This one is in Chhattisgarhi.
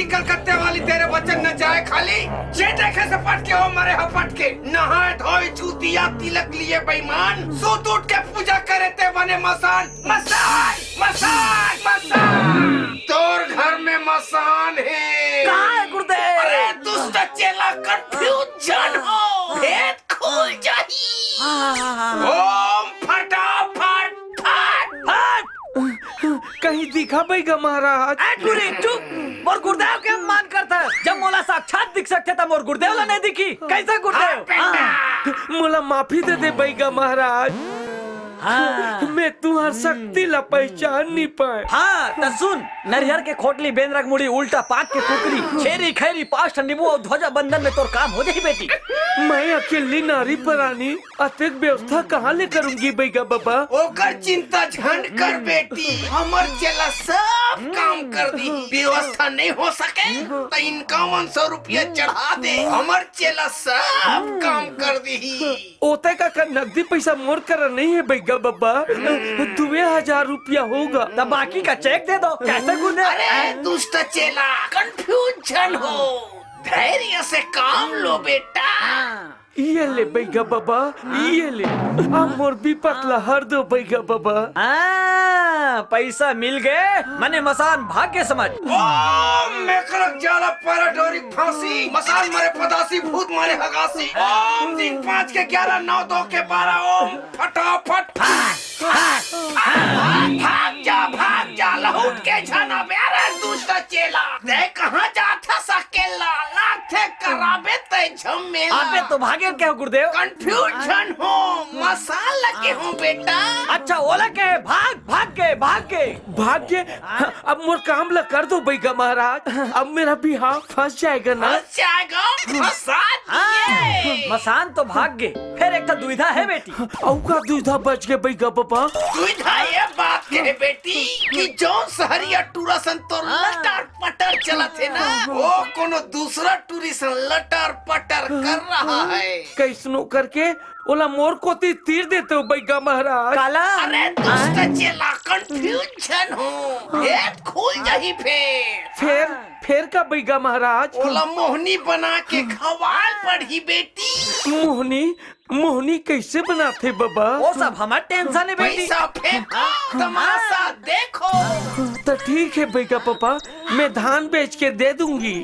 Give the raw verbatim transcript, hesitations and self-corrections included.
कलकत्ते वाली तेरे वचन न जाए खाली। जे देखे से पटके हो मरे ह पटके। नहाए धोए चूतिया तिलक लिए बेईमान। सूत उठ के पूजा करे ते बने मसान। मसान, मसान, मसान। तोर घर में मसान हे। कहाँ हे गुरुदेव? अरे दुष्ट चेला, कंफ्यूज झन हो। भेद खुल जाही। हाँ, हाँ, हाँ, हाँ। ओम फटाफट फट। फट। कहीं दिखा बइगा महाराज। ए टूरी, चुप। मोर गुरुदेव के अपमान करत हस। जब मोला साक्षात दिख सकथे त मोर गुरुदेव ला नहीं दिखही। कइसे गुरुदेव? हाँ। मोला माफी दे दे बइगा महाराज। हाँ। मैं तुंहर शक्ति ला पहचान नहीं पाए। हाँ, त सुन, नरियर के खोटली, बेंदरा के मुड़ी, उल्टा पाक के कुकरी, छेरी खैरी, पाँच ठन नींबू अउ ध्वजा बंदन में तोर काम हो जाही बेटी। मैं अकेली नारी परानी अतेक व्यवस्था कहाँ ले करूंगी बइगा बबा? ओकर चिंता झन कर बेटी, हमर चेला सब काम कर दिही। व्यवस्था नहीं हो सके त इनकावन सौ रुपया चढ़ा दे, हमर चेला सब काम कर दिही। ओते का, का नकदी पइसा मोर करा नहीं हे बइगा बबा, दुए हजार रुपया होगा। त बाकी का चेक दे दो, कइसे गुरुदेव? अरे दुष्ट चेला, कंफ्यूज झन हो, धैर्य से काम लो बेटा। ये ले बइगा बबा, ये ले। अब मोर बिपत ला हर दो बइगा बबा। हाँ, पइसा मिल गे, मने मसान भाग गे समझ। ओम मेकरक जाला पैरा डोरी फांसी, मसान मरे पदासी, भूत मारे हगासी। ओम तीन पाँच के ग्यारह, नौ दो के बारह, ओम फटाफट। भाग जा, भाग जा, लहुट के झन आबे। अरे दुष्ट चेला, ते कहाँ जात हस अकेला? लागथे कराबे ते झमेला। अबे तो भागे के हो गुरुदेव? कंफ्यूज झन हो, मसान लगे हो बेटा। अच्छा, ओला के भाग, भाग के, भाग के। भाग के? अब मोर काम ला कर दो बइगा महाराज, अब मेरा बिहाव फंस जाएगा ना? फंस जाएगा, फंसा दिए। मसान तो भाग गे, फेर एक ठा दुविधा हे बेटी। अउ का दुविधा बच गे बइगा बबा? दुविधा ये बात के हे बेटी कि जौन सहरिया टूरा सन तोर लटर पटर चलत हे ना, वो कोनो दूसरा टूरी सन लटर पटर कर रहा है। कइसनो करके ओला मोर कोती तीर देते हो बइगा महाराज। काला? अरे दुष्ट चेला, कंफ्यूज झन हो, भेद खुल जाही फेर। फेर, फेर का बइगा महाराज? ओला मोहनी बना के खवाल पड़ही बेटी। मोहनी, मोहनी कइसे बनाथे बबा? वो सब हमर टेंशन हे बेटी। पइसा फेंको, तमाशा देखो। त ठीक हे बइगा पापा, मैं धान बेच के दे दूंगी।